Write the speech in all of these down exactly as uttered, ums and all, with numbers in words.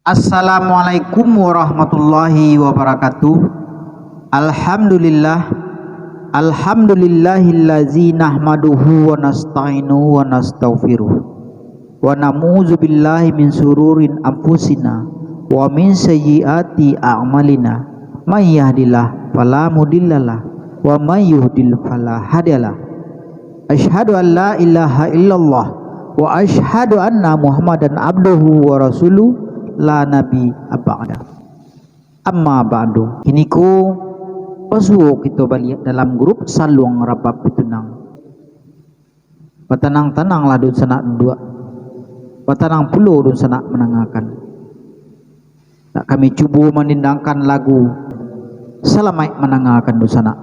Assalamualaikum warahmatullahi wabarakatuh. Alhamdulillah. Alhamdulillahillazi nahmaduhu wa nasta'inu wa nastaghfiruh. Wa na'udzubillahi min syururi anfusina wa min sayyiati a'malina. May yahdihillahu fala mudhillalah, wa may yudhlil fala hadiyalah. Asyhadu an la ilaha illallah, wa asyhadu anna Muhammadan abduhu wa rasuluh, la nabiyya ba'dah. Amma ba'du. Kiniko, basuo kito baliak dalam grup Saluang Rabab Batunang. Batanang-tananglah dunsanak duduak, batanang pulo dunsanak mandangakan. Nak kami cubo mandendangkan lagu. Salamaik mandangakan dunsanak.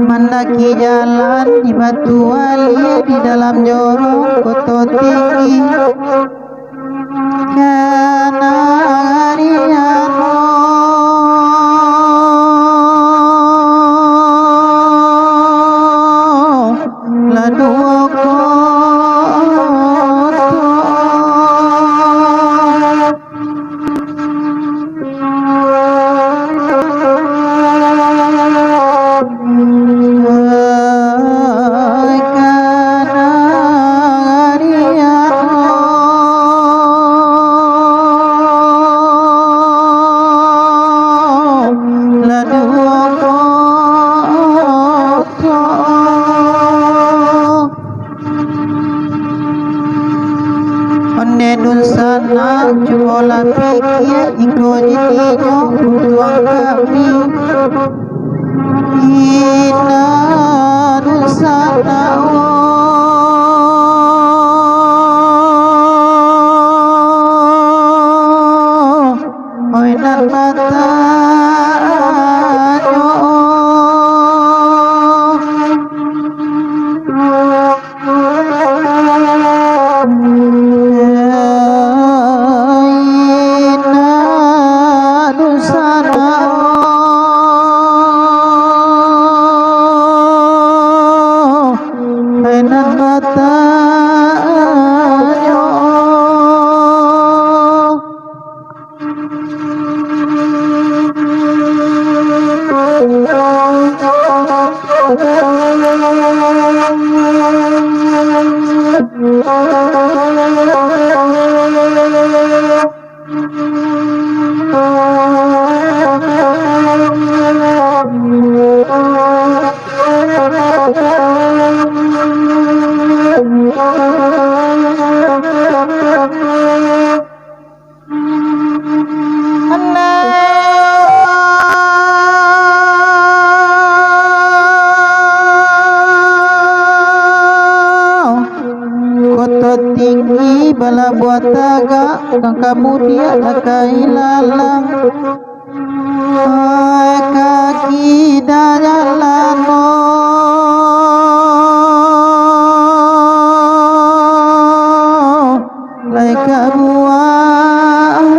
Mandaki jalan di Batu Alie, di dalam jorong Koto Tinggi. Ka nagari Allah, lah duo koto. Ondeh dunsanak, cubolah pikia, iko jitinyo untuang kami. Indak dunsanak, oh, oi nan batanyo. Koto Tinggi balabuah tagak, ka kamudiak ka ilalang. Kaki dajalan, lai ka buaro.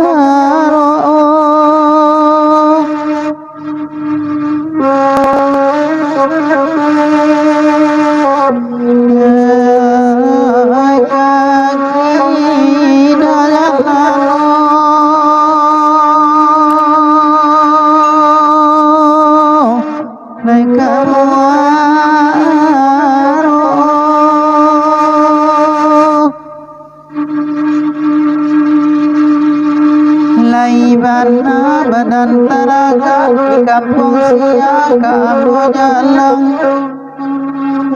Lai bana badan taragak, di kampuang sia ka ambo jalang.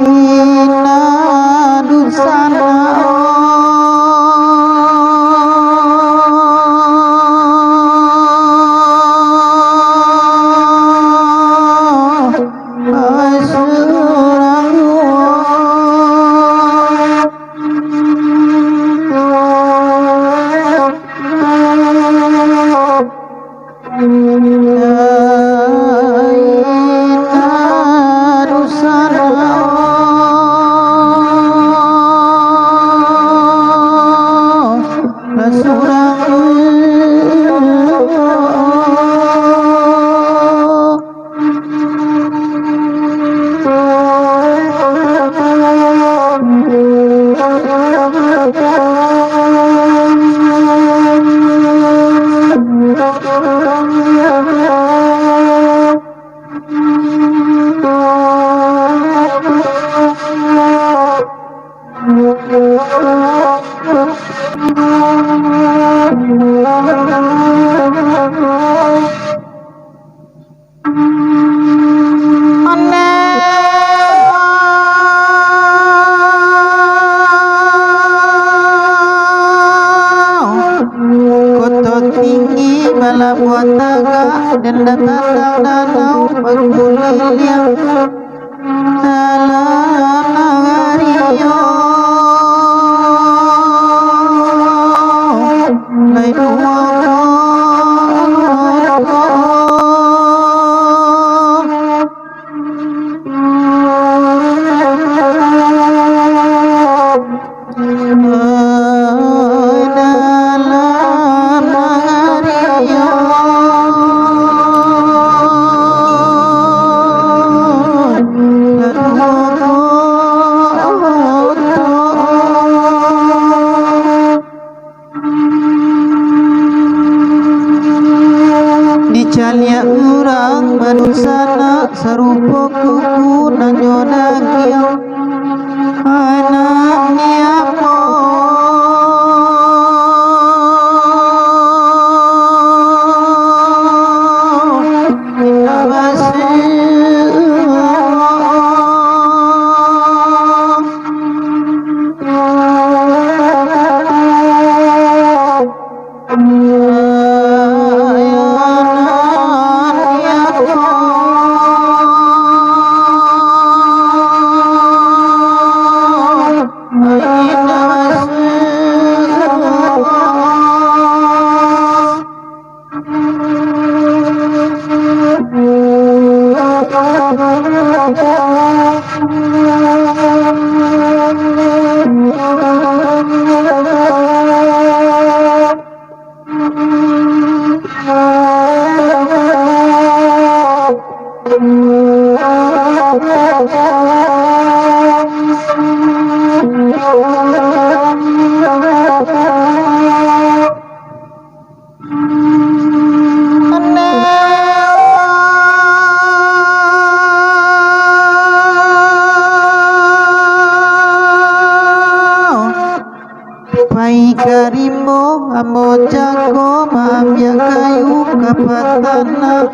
Indak dunsanak, oh. Ai, suruah Koto tinggi balabuah tagak, denda tandang danau bakuliliang dalam nagari yo. Lai duo. Dicaliak urang badunsanak, sarupo kuku nan jo dagiang. Anak ni apo? Indak basuo. Pai ka rimbo, ambo cako maambiak kayu ka patanak.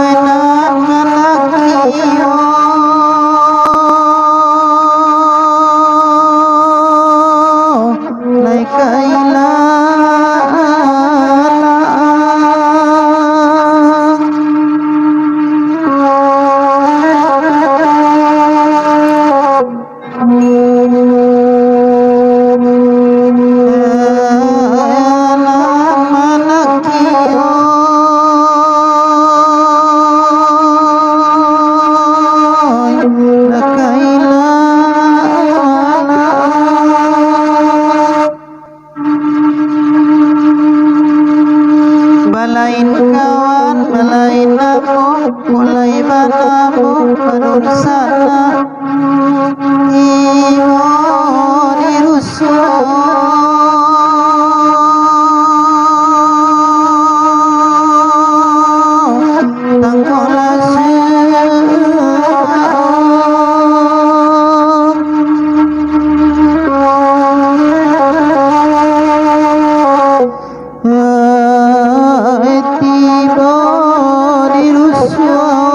Anak lalaki yo, lai ka ilang. Balain kawan, balain namo, mulai banamo padunsanak. Iyo, dirusuah. Tangkolas. Tibo di rusuah.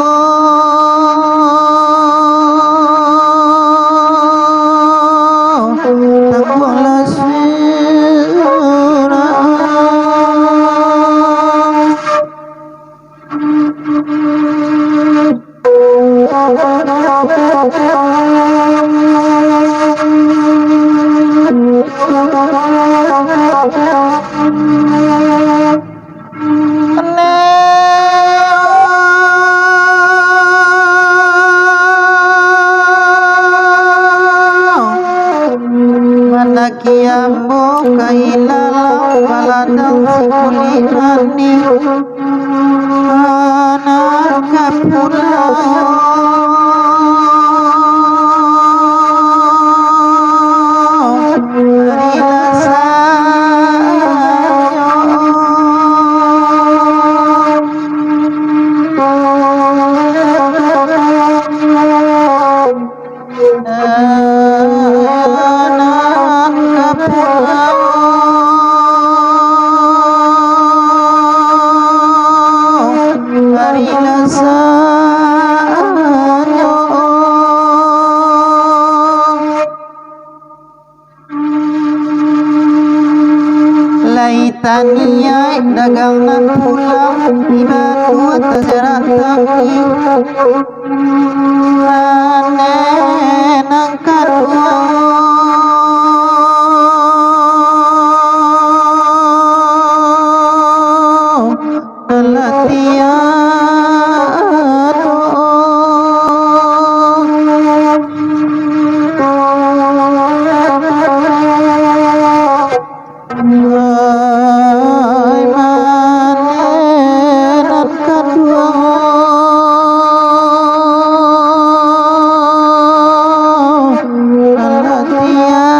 Anak ka pulang ari lasanyo. Anak ka pulang ari lasanyo. Lai taniaik dagang nan pulang, di batu tajarak tangki. Nane nan kaduo, alah tiado. Ai mane nan kaduo, alah tiado.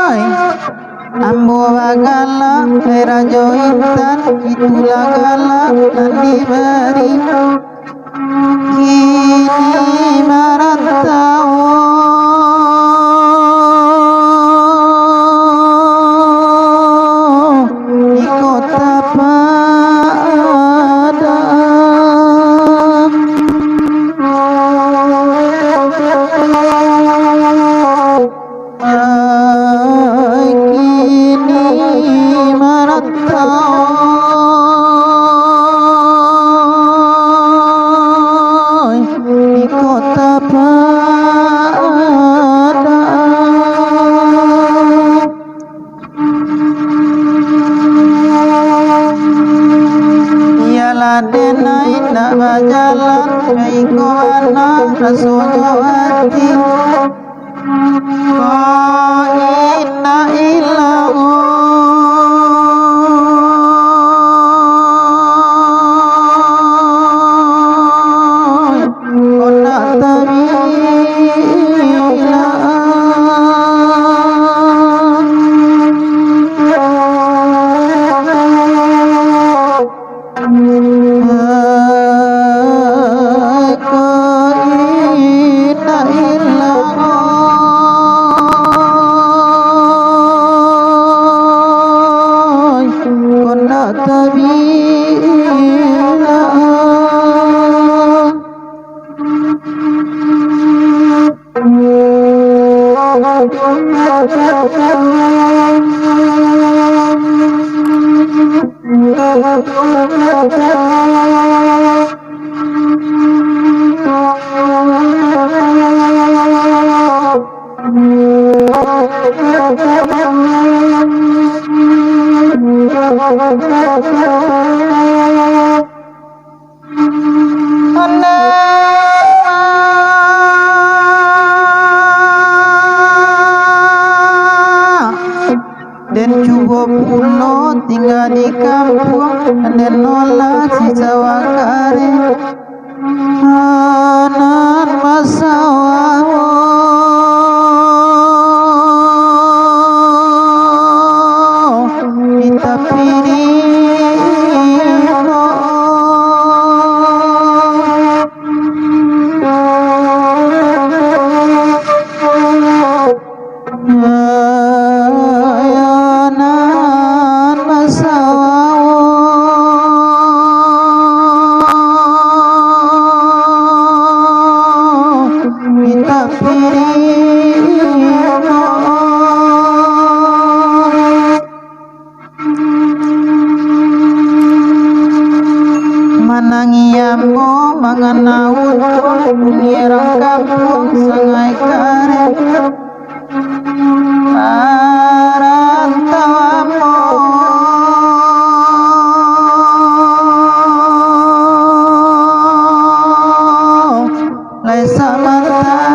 Ai, ambo bagalak, ai Rajo Intan, itulah galak nan dibari. Kini marantau di kota Padang. Ai kini marantau di kota Padang. Iyolah denai indak bajalan, ka iko anak rasonyo ati. La ilaha illallah. Kok nak tabilang. Den cubo pulo tingga di kampuang, den nolah si sawah kareh. Nan basawah di tapi rino. Nan basawah Ngana utuh nyerang kampuang Sangai Karet, marantau ambo lai samantaro.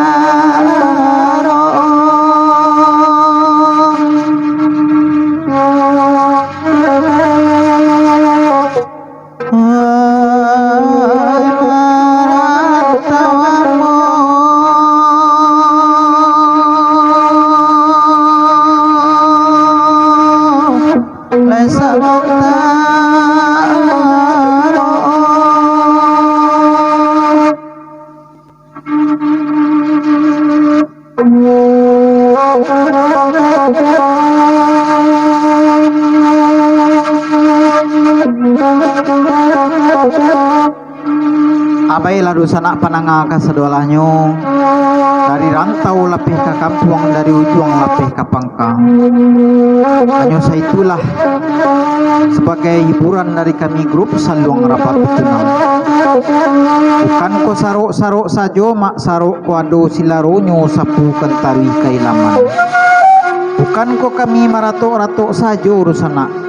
Abailah dunsanak pandanga kasadolahnyo, dari rantau lapeh ka kampuang, dari ujuang lapeh ka pangka. Hanyo saitulah sabagai hiburan dari kami grup Saluang Rapat Pitunang. Bukan ko sarok-sarok sajo, Mak, sarok ko ado silaronyo, sapu kan taruih ka ilaman. Bukan ko kami maratok-ratok sajo, dunsanak.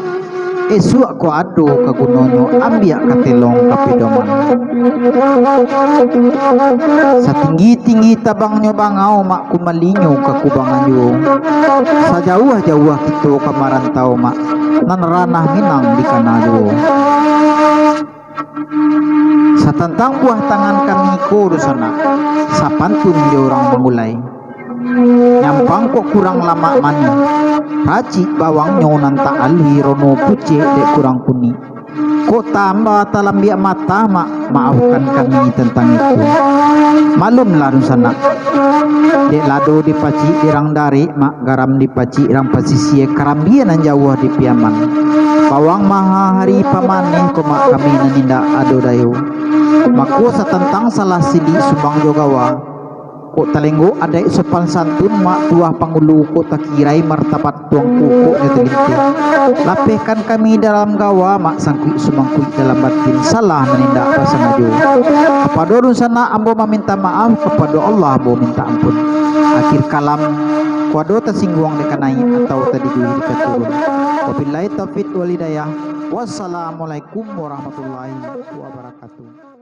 Esuak ko ado ka gunonyo, ambiak ka telong ka pedoman. Satinggi-tinggi tabangnyo bangau, Mak, kumalinyo ka kubangan juo. Sajauah-jauah kito ka marantau, Mak, nan ranah Minang dikana juo. Satantang buah tangan kami ko, dunsanak, sapantun jo urang mangulai. Nyampang kok kurang lamak manih, racik bawangnyo nan tak alui, rono pucek dek kurang kunik. Kok tamba talambiak matah, Mak, maafkan kami tantang itu. Maklumlah, dunsanak, dek lado dipacik di rang darik, Mak, garam dipacik rang pasisia, karambia nan jauah di Piaman. Bawang maha hari pamaneh ko, Mak, kami nan indak ado dayo. Mako, satantang salah silik sumbang jo gawa, kok talenggok adaik sopan santun, Mak, tuah pangulu kok takirai, martabat tuangku kok nyo talintiang. Lapehkan kami dalam gawa, Mak, sangkuik sumangkuik dalam batin, salah nan indak basangajo. Kapado dunsanak ambo maminta maaf, kapado Allah ambo minta ampun. Akhir kalam, kok ado tasingguang dek ka naik atau tadiduih dek ka turun. Wabillahi taufiq wal hidayah. Wassalamualaikum warahmatullahi wabarakatuh.